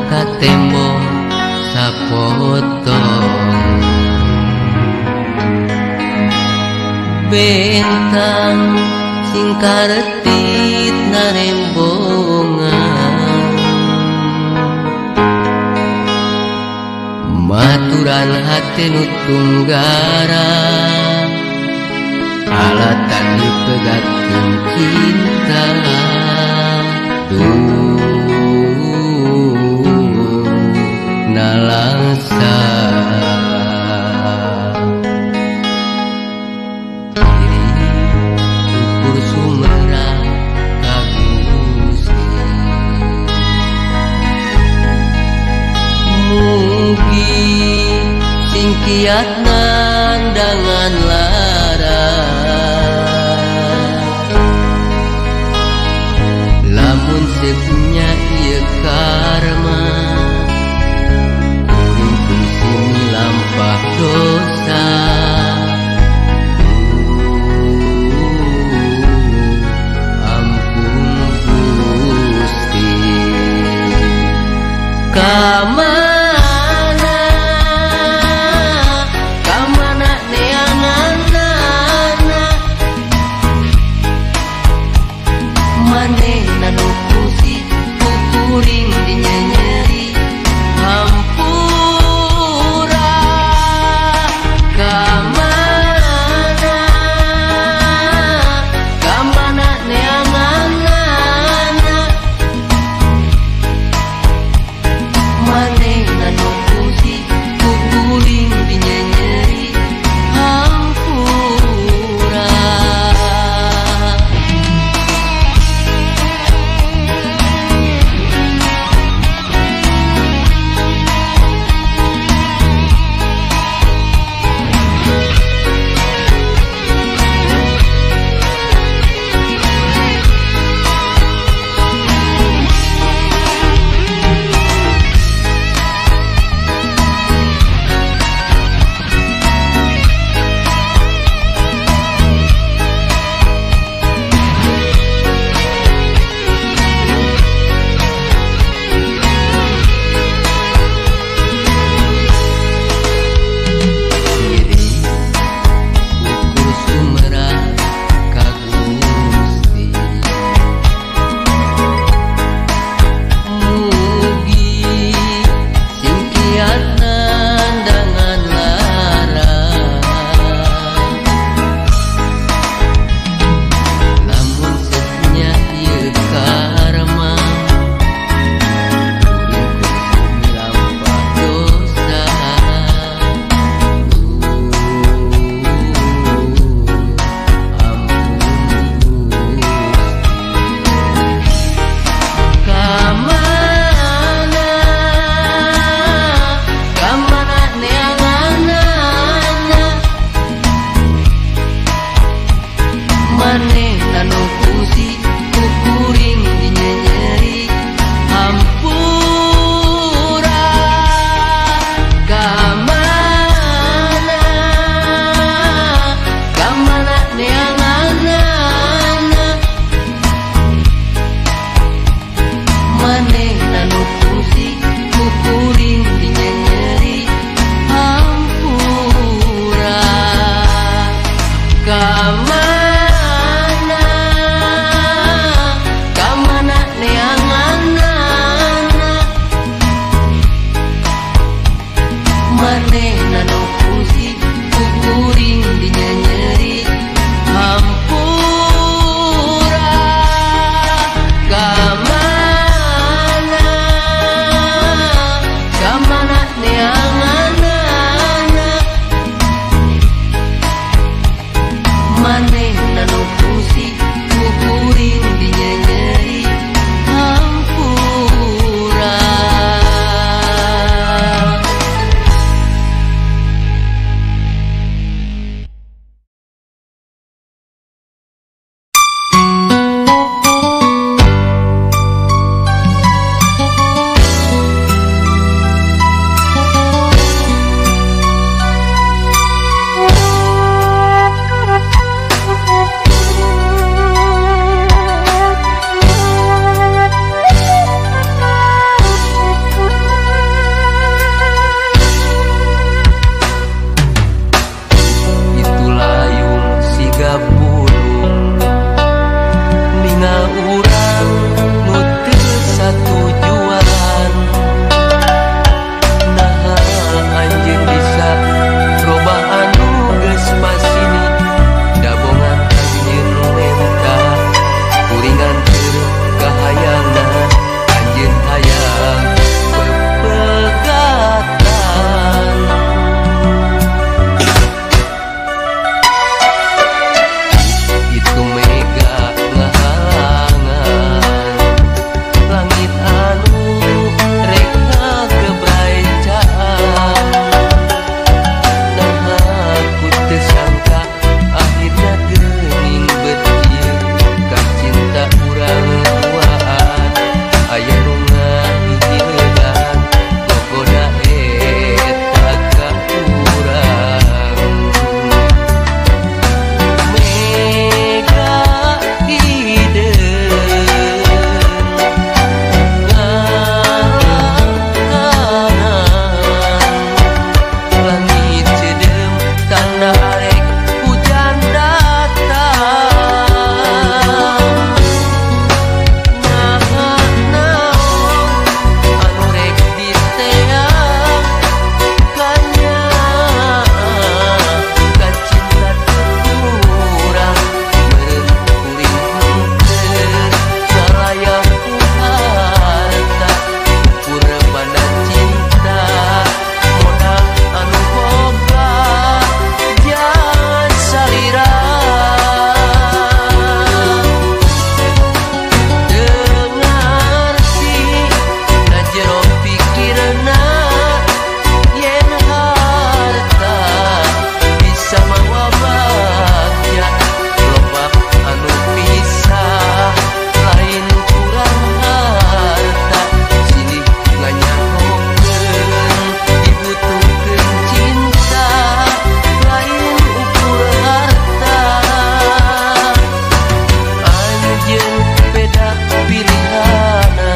ka tembok sapotong. Bentang sing karetit narembongan, maturan hate nu tunggara, alatan dipegatkeun cinta. Duh nalangsa diri ukur sumerang ka Gusti. Mugi sing kiat nandangan lara, lamun sepunya ieu karma, kuring kungsi milampah dosa. Ampun Gusti. Kamana kamana neanganana, manehna nu kungsi ku kuring dinyenyeri hampura. Kamana kamana neanganana, manehna pikirna yen harta bisa mawa bagja loba anu pisah lain kurang harta silih nganyahokeun dibutuhkeun cinta lain ukur harta anjeun beda pilihana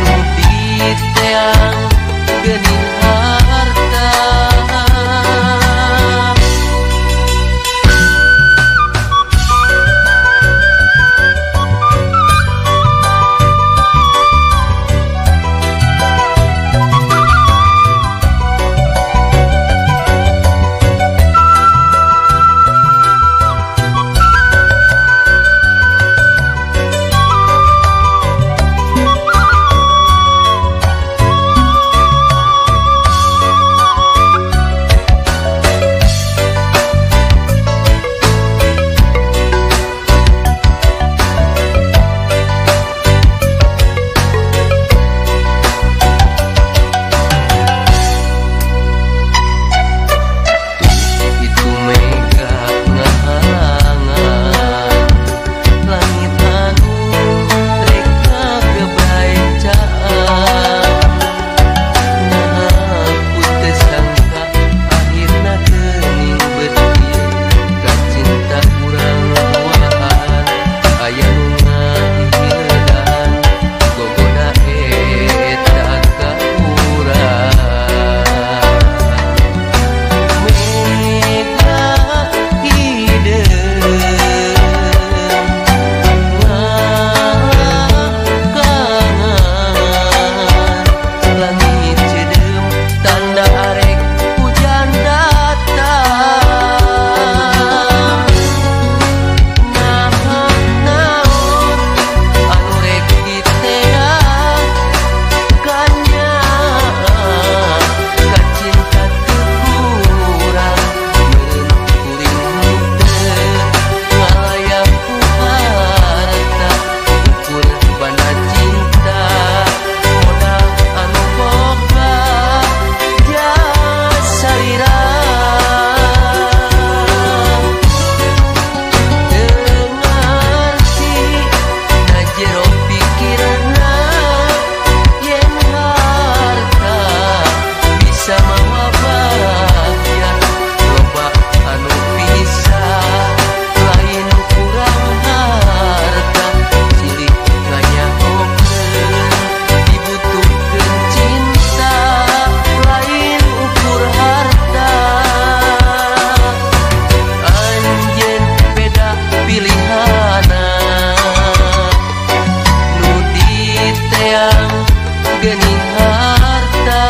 nu diteang geuning harta. Itu mega ngahalangan langit anu rek ngagebrai caang nah ku teu sangka akhirna geuning beut ieu ka cinta urang duaan aya nu ngahiledan gogoda eta ka urang. Mega hideung ngalakangan langit ceudeum tanda arek hujan datang nah naon anu rek diteang kanyaah ka cinta teu kurang meureun kuring henteu ngalayang ku harta ukur bana cinta modal anu boga jasa salira teu ngarti na jero pikirna yen harta bisa mawa bagja loba anu pisah lain kurang harta silih nganyahokeun dibutuhkeun cinta lain ukur harta anjeun beda pilihana nu diteang geuning harta.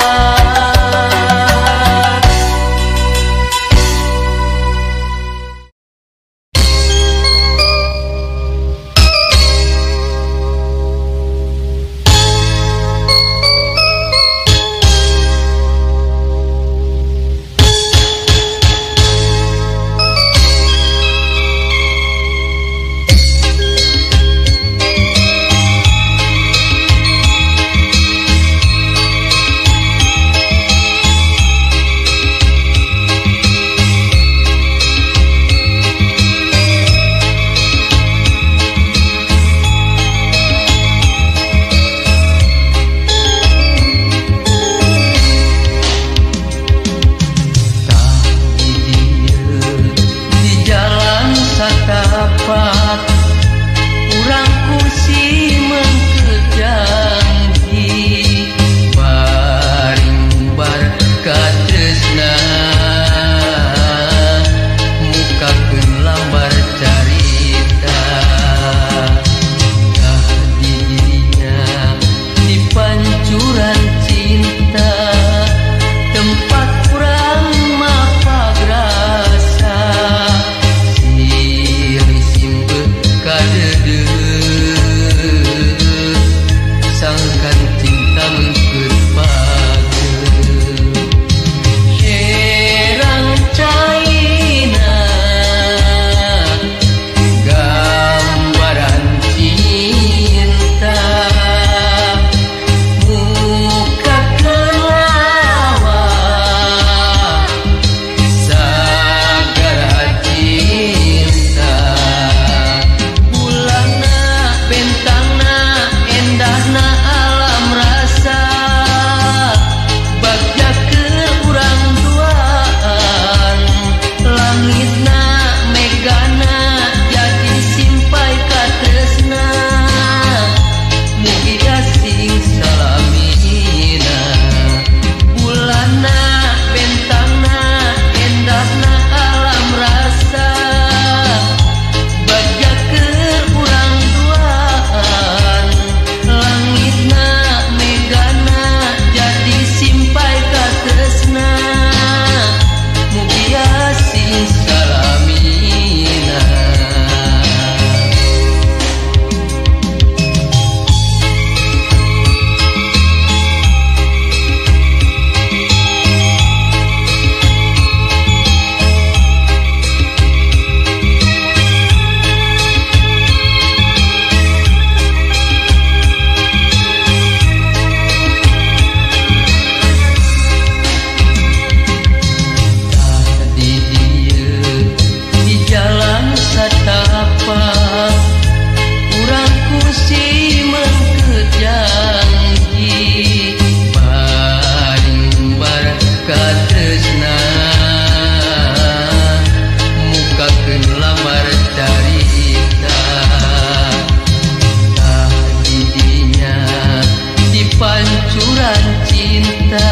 Surat cinta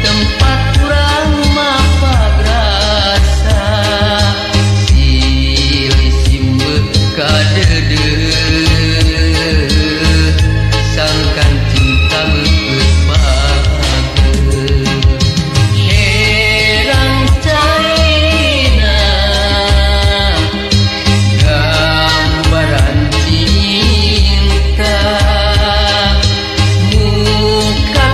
tempat urang mapagrasa silih simbeuh kadeudeuh sangkan cinta meupeut pageuh herang caina gambaran cinta muka.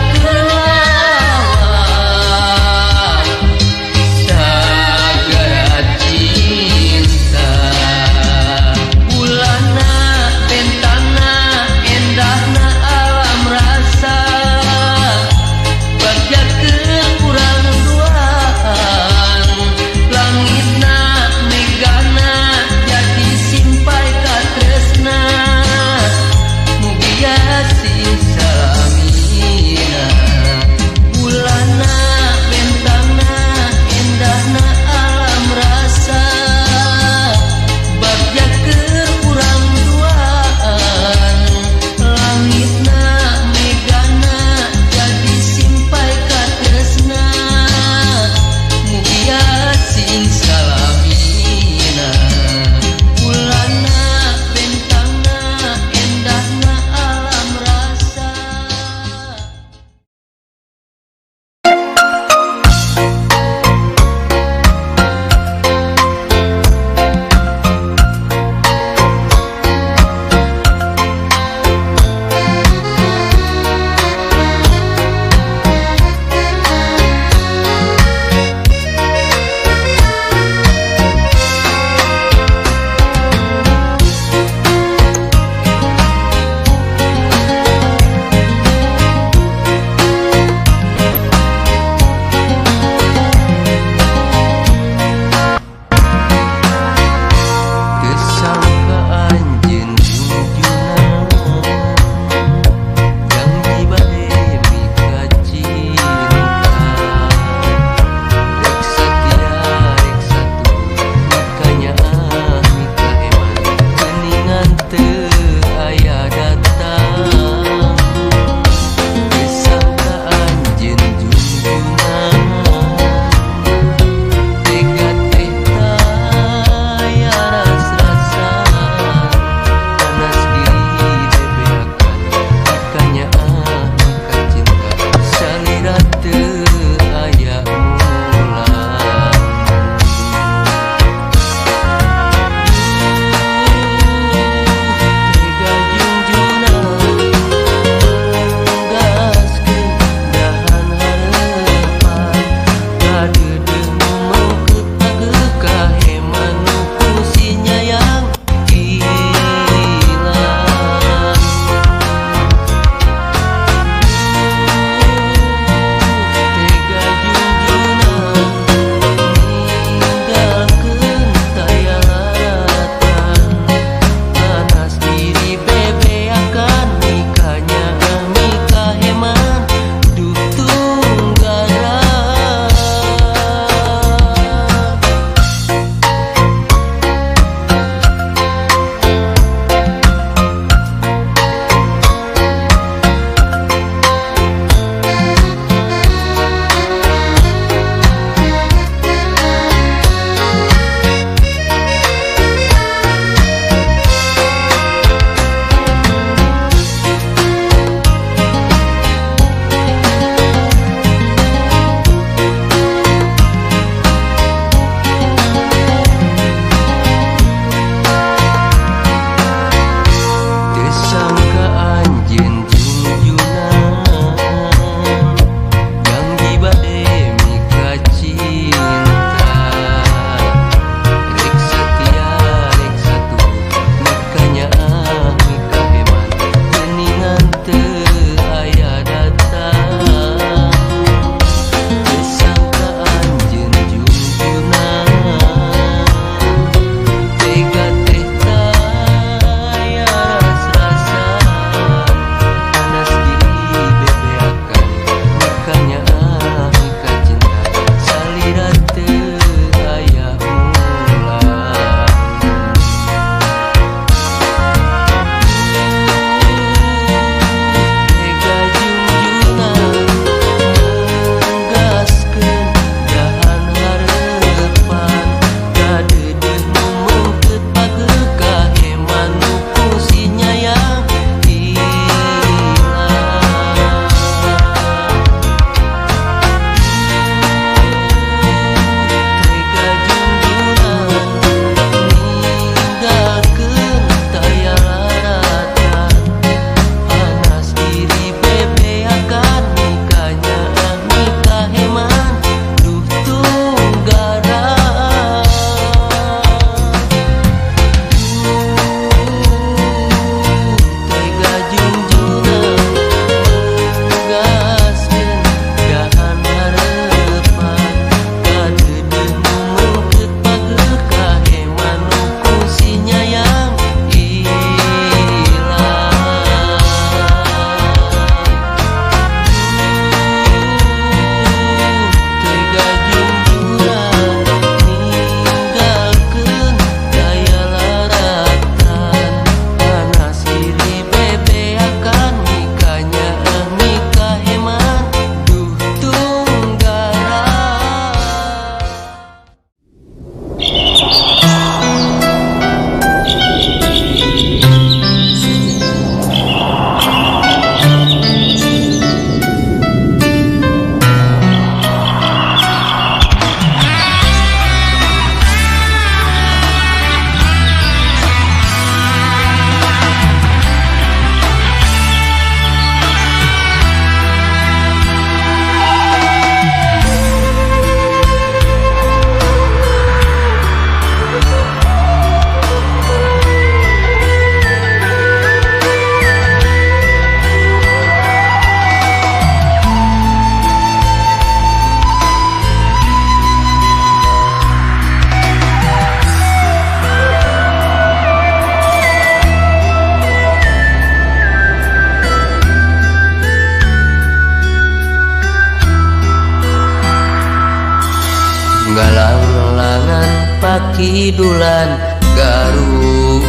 Sawangan Pakidulan Garut.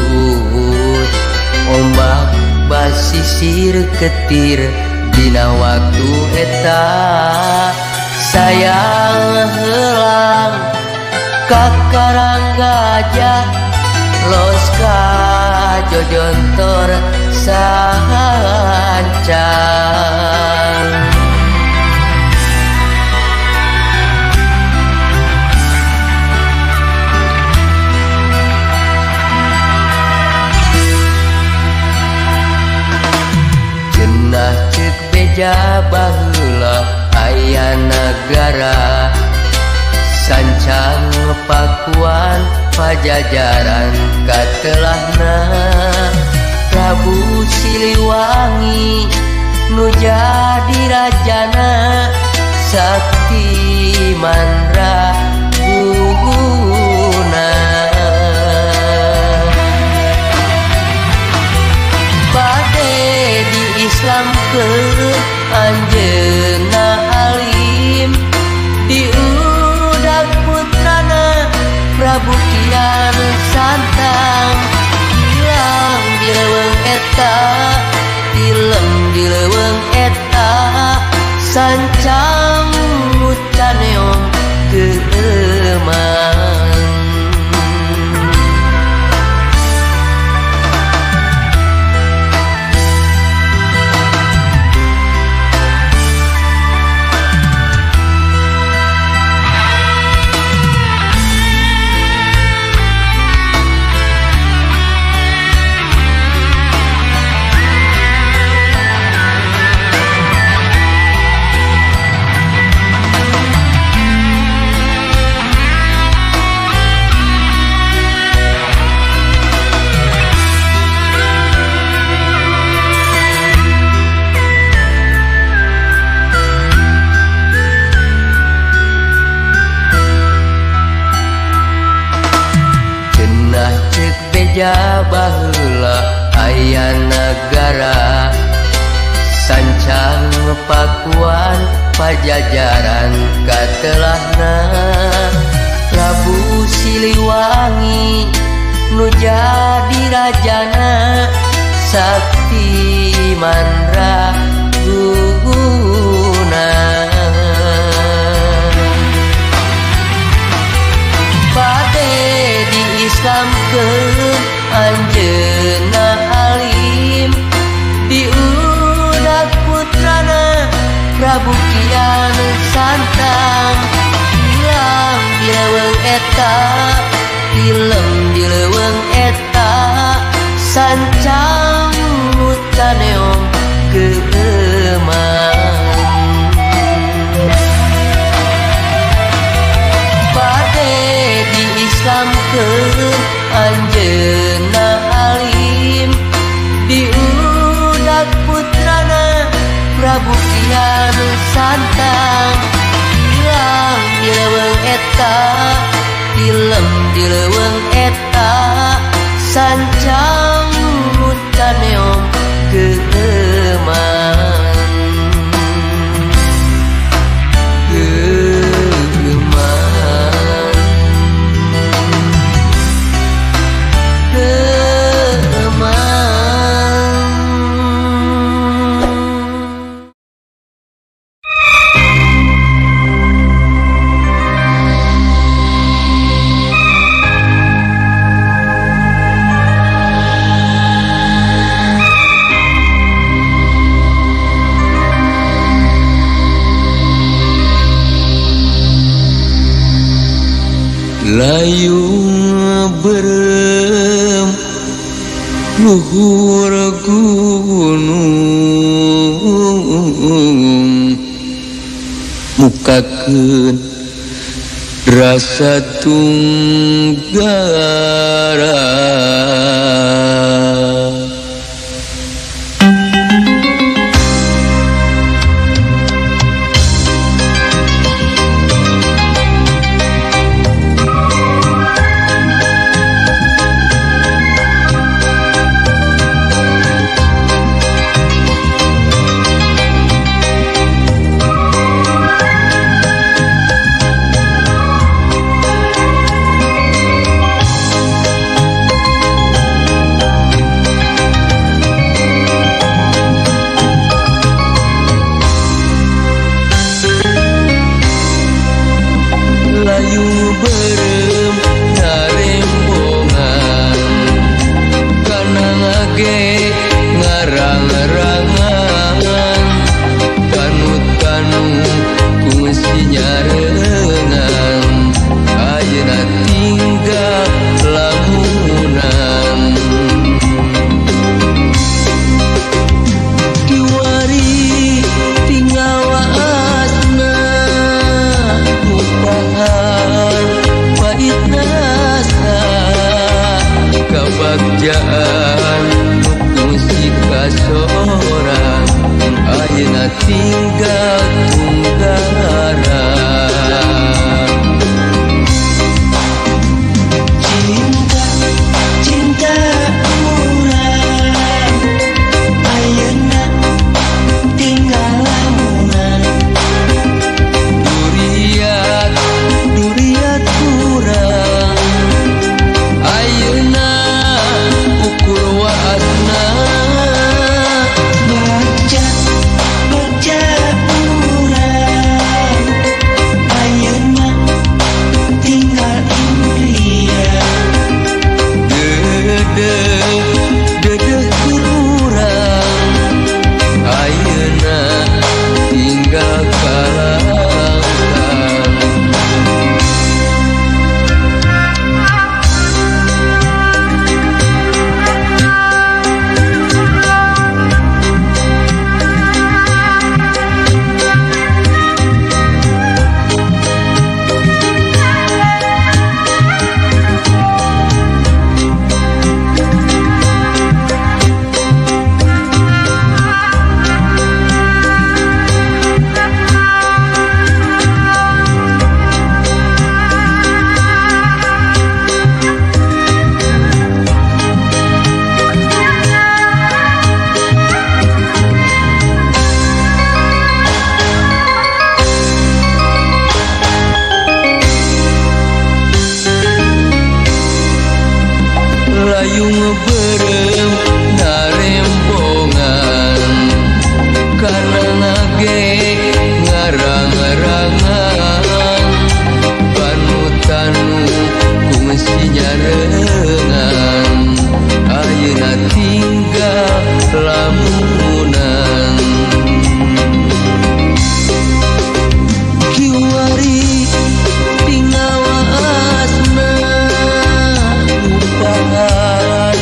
Ombak basisir ketir dina waktu eta sayang helang ka Karang Gajah los ka Jojontor sancang. Cenah ceuk beja baheula aya nagara sancang Pakuan Pajajaran katelahna Prabu Siliwangi nu jadi rajana sakti mandra guna. Bade di Islamkeun anjeunna alim diudag putrana Prabu Kian Santang. Hilang di leuweung eta, tilem di leuweung eta, sancang mucaneong teu eman. Cenah ceuk beja baheula aya nagara sancang Pakuan Pajajaran katelahna Prabu Siliwangi nu jadi rajana sakti mandra guna. Bade di Islamkeun anjeunna alim diudag putrana Prabu Kian Santang. Hilang di leuweung eta, tilem di leuweung eta, sancang mucaneong keueman. Bade di Islamkeun anjeunna alim diudag putrana Prabu Kian Santang. Hilang di leuweung eta, tilem di leuweung eta, sancang mucaneong keueman. Layung berem luhur gunung mukakeun rasa tunggara. tinggal tunggaran. Cinta, cinta urang ayeuna tinggal lamunan. Duriat, duriat urang ayeuna ukur waasna. Baca, baca urang ayeuna tinggal impian. Dedeh, dedeh keur urang ayeuna tinggal kalangkang. Layung berem narembongan karena nage ngarang-rangan panutanu kungsi nyarengan ayeuna tinggal lamunan. Kiwari tinggal waasna upahan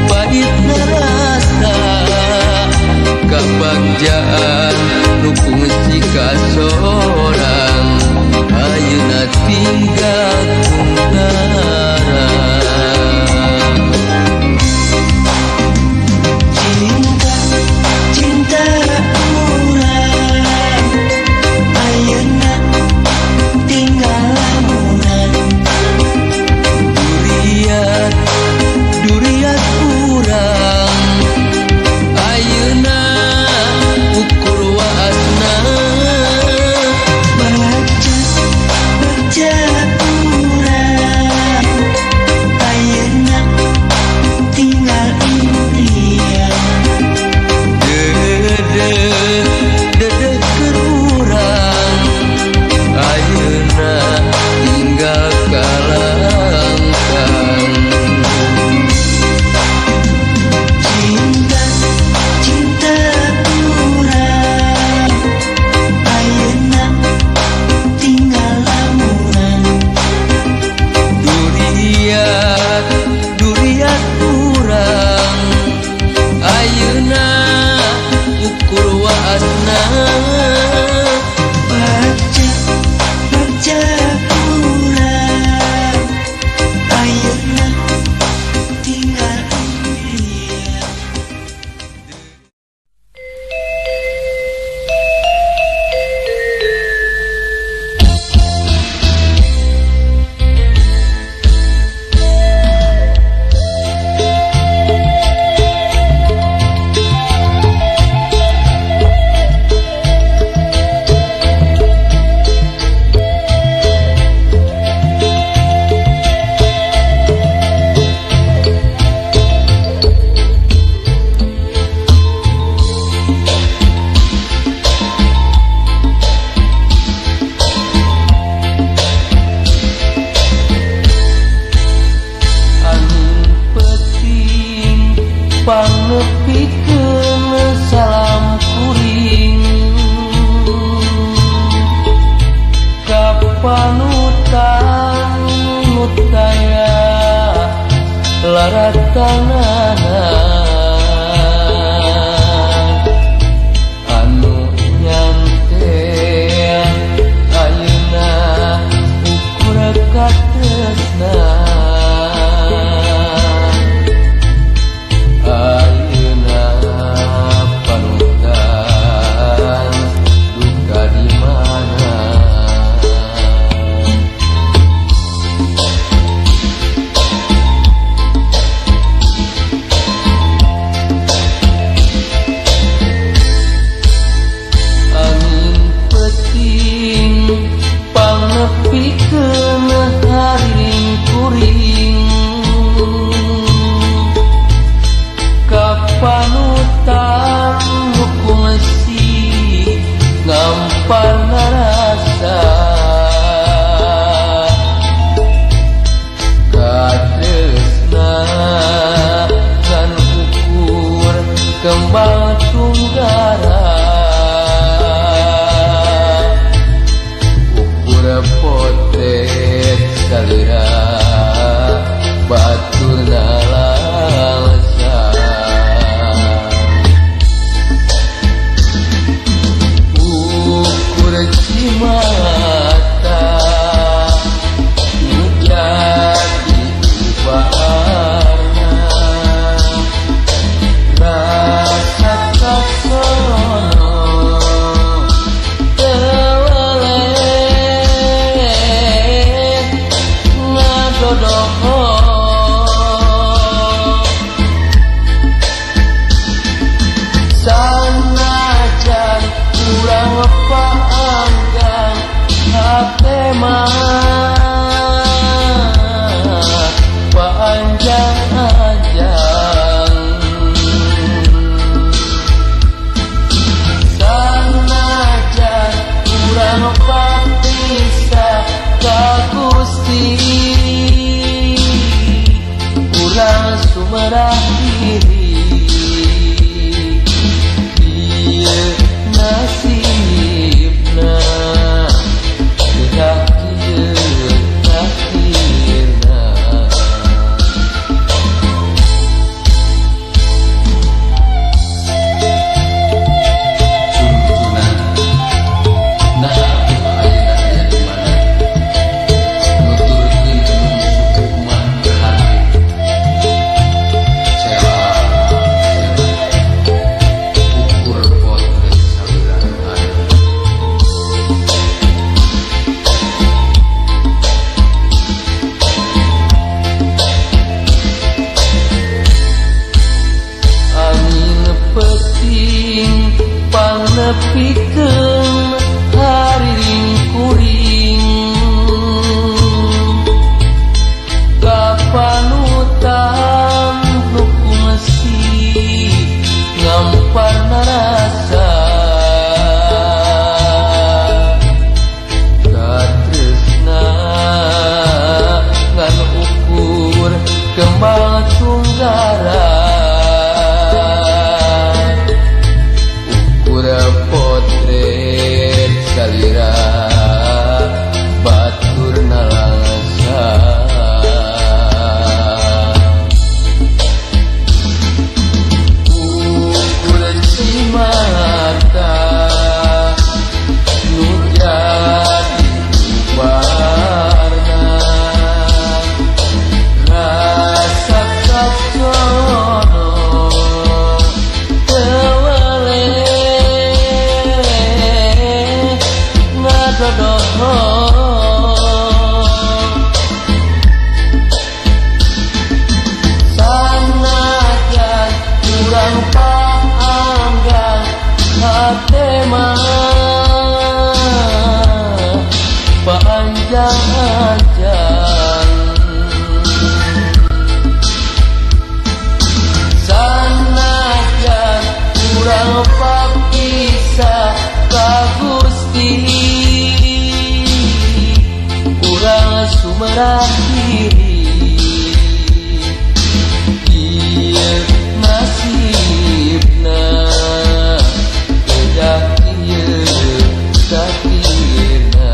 pahit narasa kabagjaan nu kungsi kasorang ayeuna tinggal tunggaran. Cinta, cinta urang ayeuna tinggal lamunan. Duriat, duriat urang ayeuna ukur waasna. Baca, baca urang ayeuna tinggal impian. Dedeh, dedeh keur urang ayeuna tinggal kalangkang. Cinta, cinta urang ayeuna tinggal lamunan. Duriat, duriat urang ayeuna ukur waasna. Baca, baca urang ayeuna tinggal impian. Angin peting pangnepikeun salam kuring ka panutan nu taya laratanana anu nyantea ayeuna ukur katresna. Ayeuna panutan ngampar rasa katresna kan ukur kembang tunggara ukur potret salira batur nalangsa ukur cimata nu jadi warna rasa kasono teu weleh ngadodoho sanajan urang paanggang hate mah panjang-anjang sanajan urang papisah ka Gusti urang sumerah diri ieu nasibna geura kieu takdirna. Cungcungan nah atuh ayeuna aya di mana nuturkeun embung suku mah ka hate cela cela ukur potret salira aya. Angin peuting pangnepikeun hariring kuring kapanutan nu kungsi ngampar rasa katresna ngan ukur kembang tunggara ukur potret salira batur nalangsa ukur cimata nu jadi warna rasa kasono teu weleh ngadodoho sanajan urang paanggang hate mah panjang-anjang sanajan urang papisah ka Gusti urang sumerah diri ieu nasibna kedah kieu takdirna.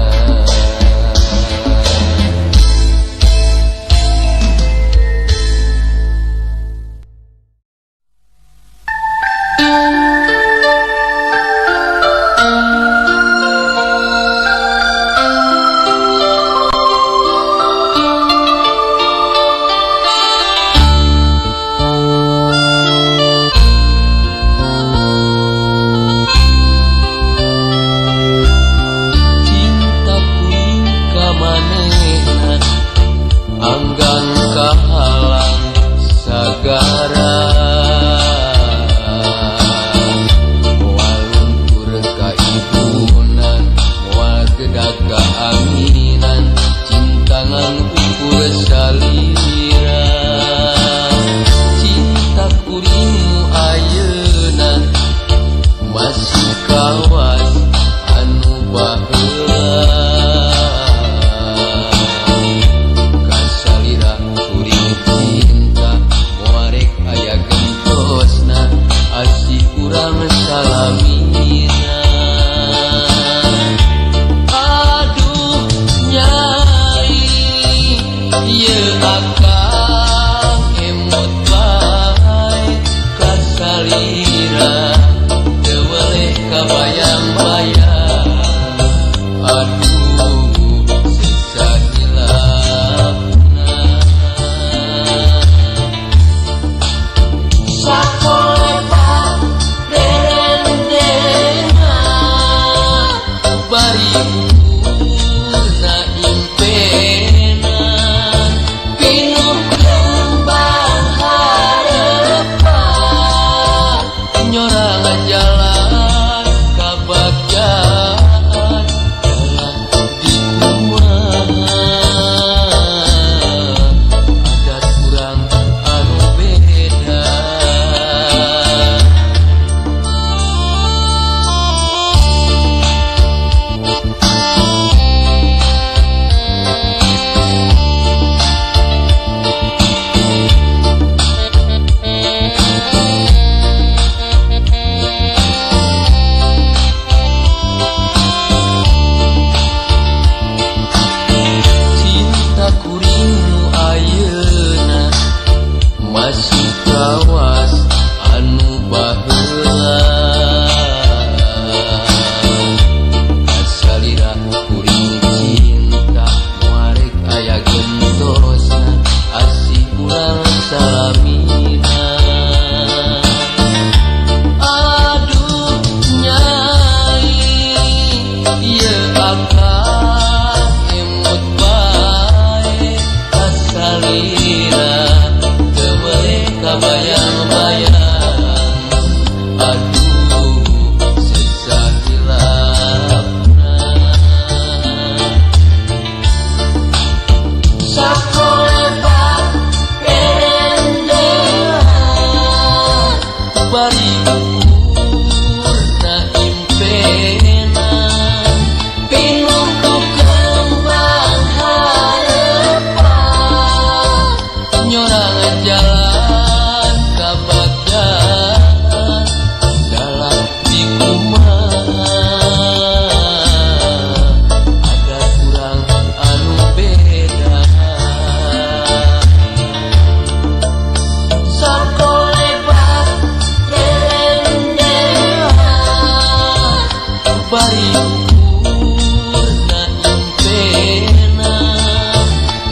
Bari ukurna impena.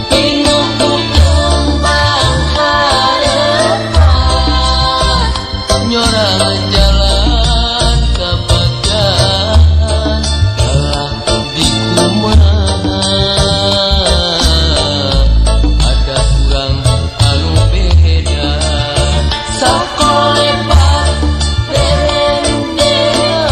Pinuh ku kembang harapan. Nyorangan jalan kabagjaan kalah dikumaha ada urang anu beda. Sakolepat rerendean.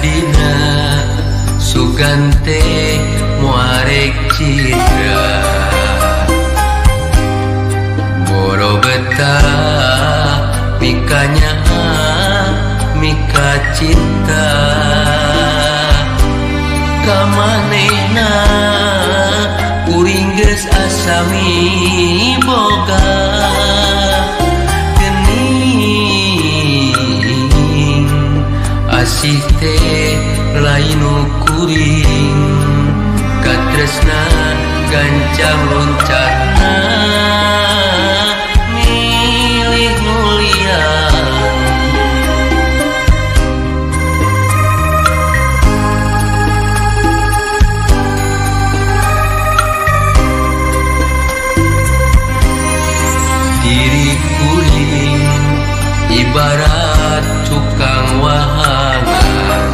jadina sugan teh moarek citra boro betah mikanya mika cinta kamanehna kuring geus asa miboga geuning asih teh lain kuring katresna gancang loncatna milih mulia. Diri kuring ibarat cukang wahangan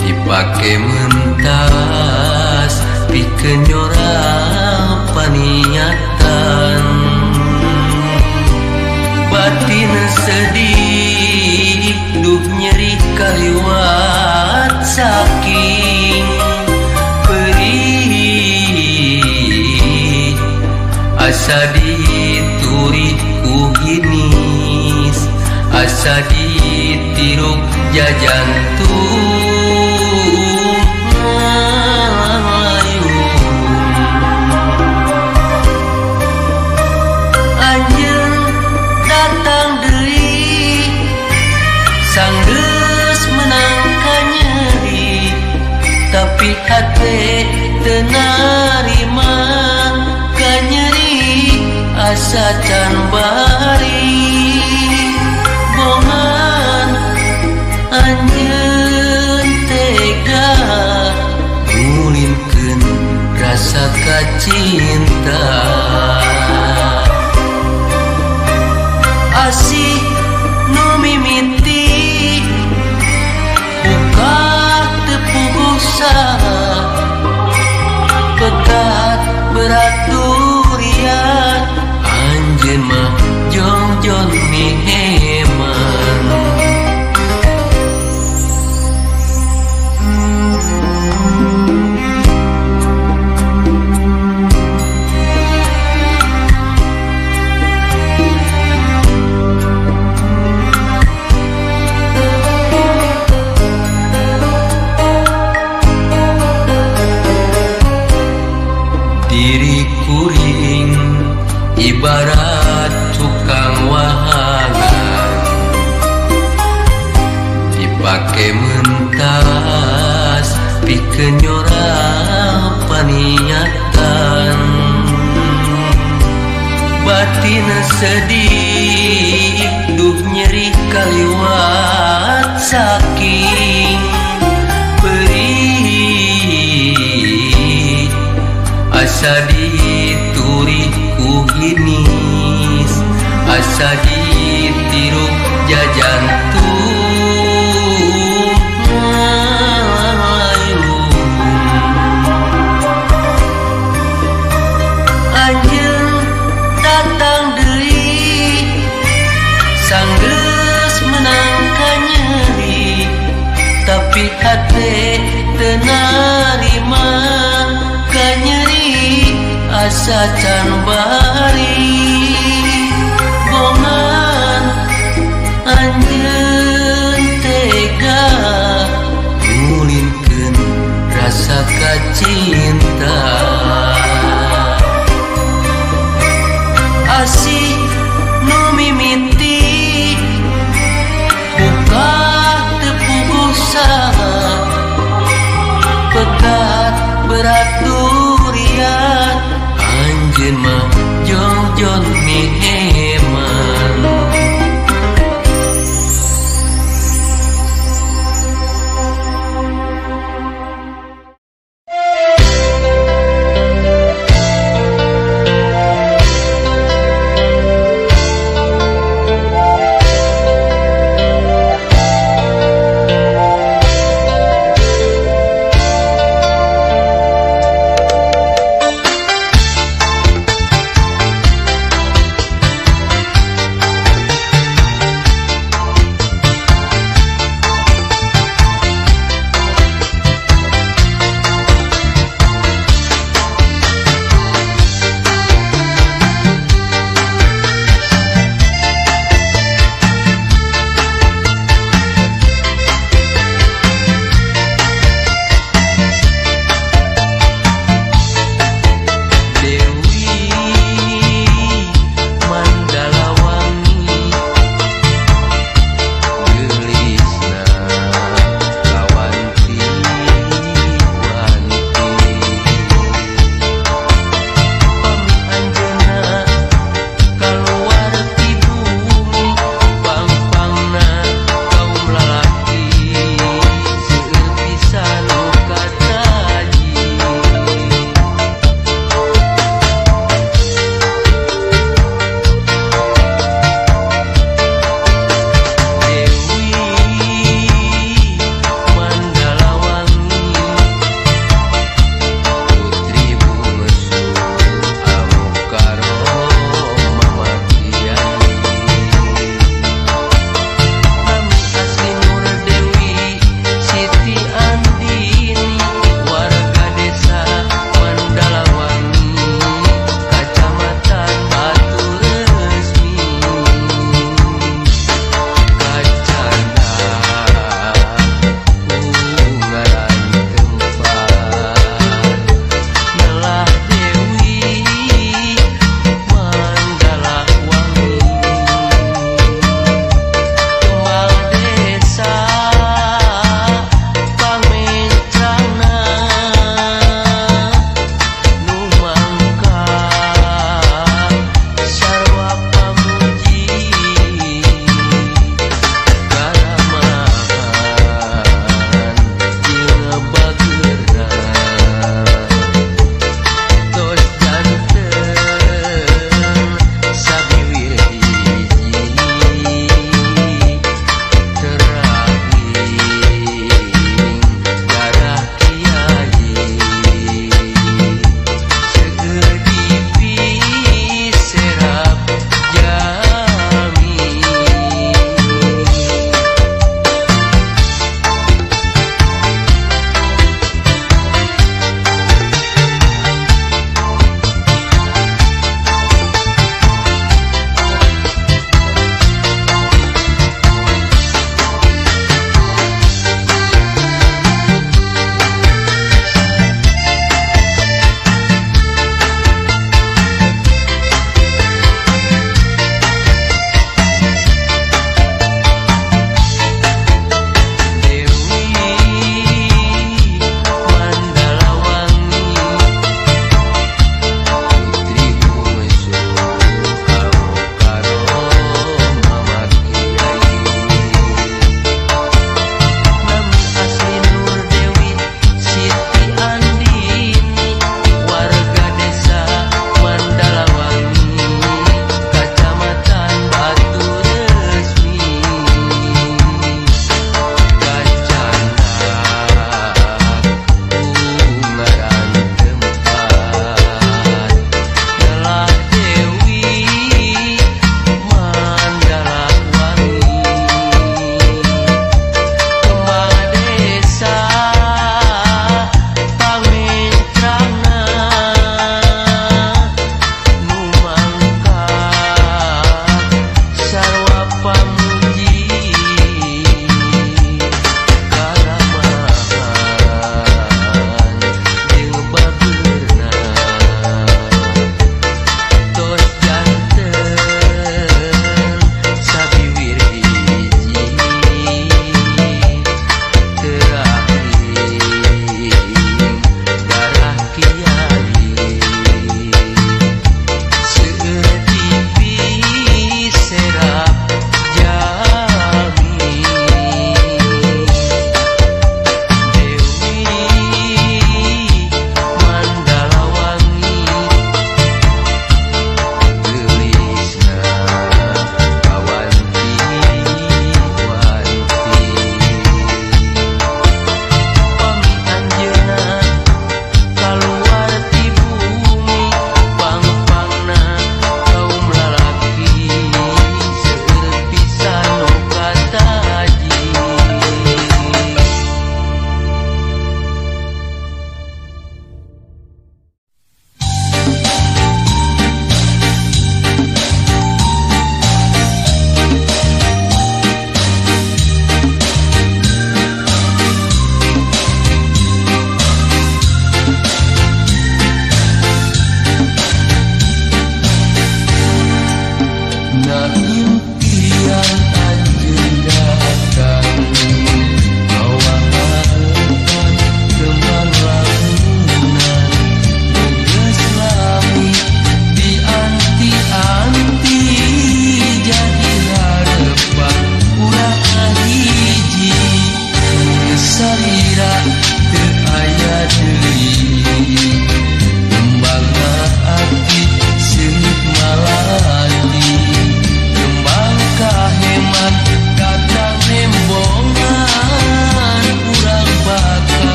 dipake mentas pikeun nyorang paniatan batin sedih duh nyeri kaliwat saking perih asa dituri ku hinis asa ditiruk jajantung anjeun datang deui sanggeus menang kanyeri tapi hate teu narima kanyeri asa can bari bongan anjeun tega ngulinkeun rasa kacinta asih nu mimiti buka teu puguh saha pekat berat durian anjeun mah jongjon miheman. Diri kuring ibarat tukang wahangan dipake mentas pikeun nyorang paniatan batin sedih duh nyeri kaliwat saking perih asa dituri ku hinis asa ditiruk jajantung ngayung anjeun datang deui sanggeus menang kanyeri tapi hate teu narima kanyeri asa can bari bongan anjeun tega ngulinkeun rasa kacinta asih nu mimiti buka teu puguh saha pekat berat durian anjeun mah jongjon mi.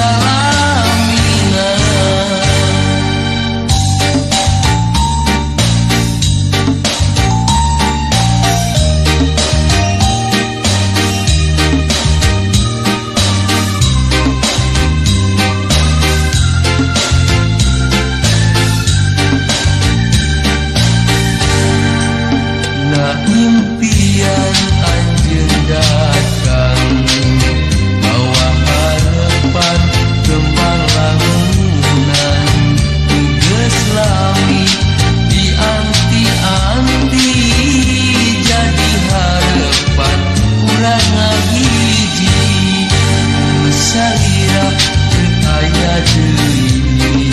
Salamina. Na impian anjeun datang bawa harapan kembang lamunan geus lami dianti-anti jadi harapan urang ngahiji salira teu aya deui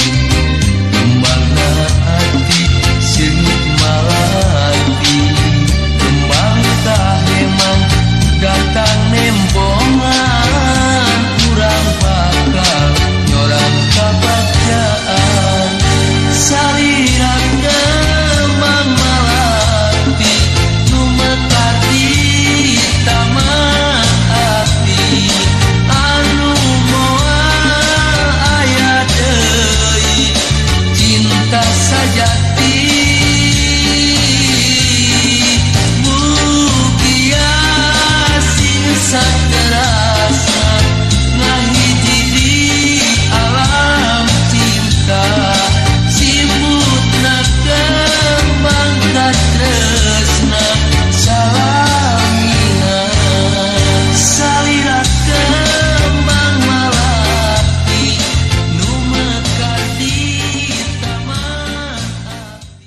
kembangna ati seungit malati kembang kahemang datang nembongan urang bakal nyorang kabagjaan salira kembang malati nu mekar di taman ati anu moal aya deui cinta sajati mugia sing saterasna ngahiji di alam cinta simbutna kembang katresna salamina salira kembang malati nu mekar di taman ati.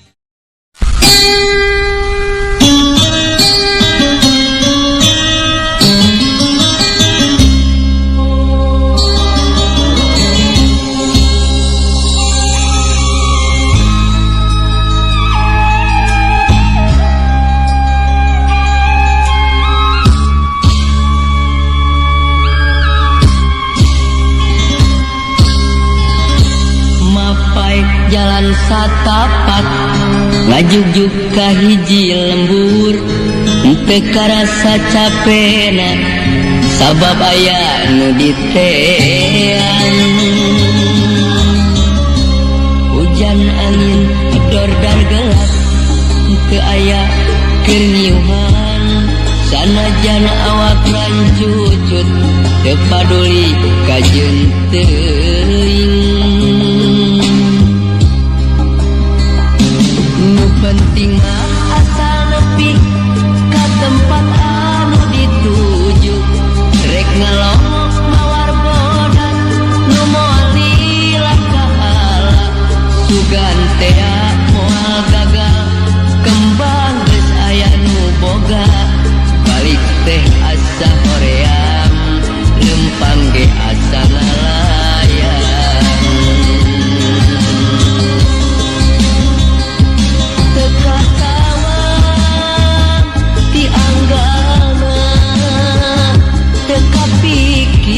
Mapai jalan satapak ngajugjug ka hiji lembur teu karasa capena sabab aya nu diteang hujan angin dordar gelap teu aya keur ngiuhan sanajan awak rancucut teu paduli kajeun teuing. Nu penting mah asal nepi ka tempat anu dituju rek ngalongok mawar bodas nu moal lila kaala sugan tea moal gagal kembang geus aya nu boga balik teh asa hoream lempang ge asa ngalayang. Teu katawang ti anggalna teu kapikir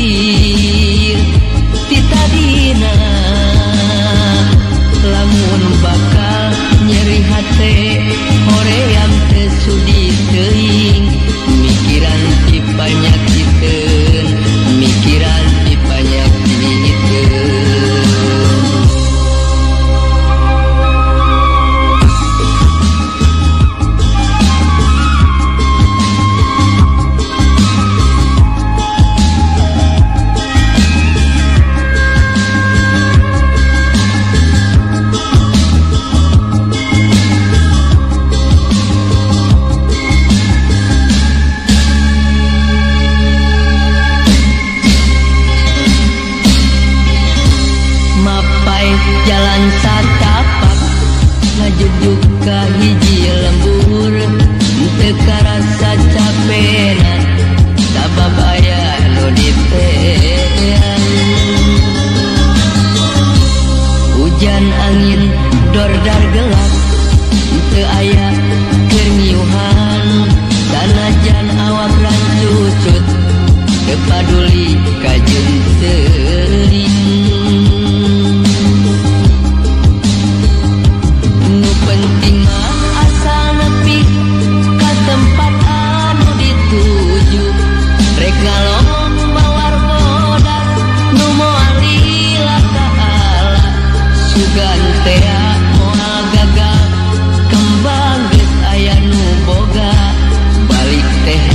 ti tadina lamun bakal nyeri hate hoream teu sudi teuing mikiran ti panyakiteun mikiran ti panyakiteun. Mapai jalan satapak ngajugjug ka hiji lembur teu karasa capena sabab aya nu diteang hujan angin dordar gelap teu aya keur ngiuhan sanajan awak rancucut teu paduli kajeun teuing. Nu penting mah asal nepi ka tempat anu dituju rek ngalongok mawar bodas nu moal Sugan tea moal gagal. Kembang geus aya nu boga. Balik teh.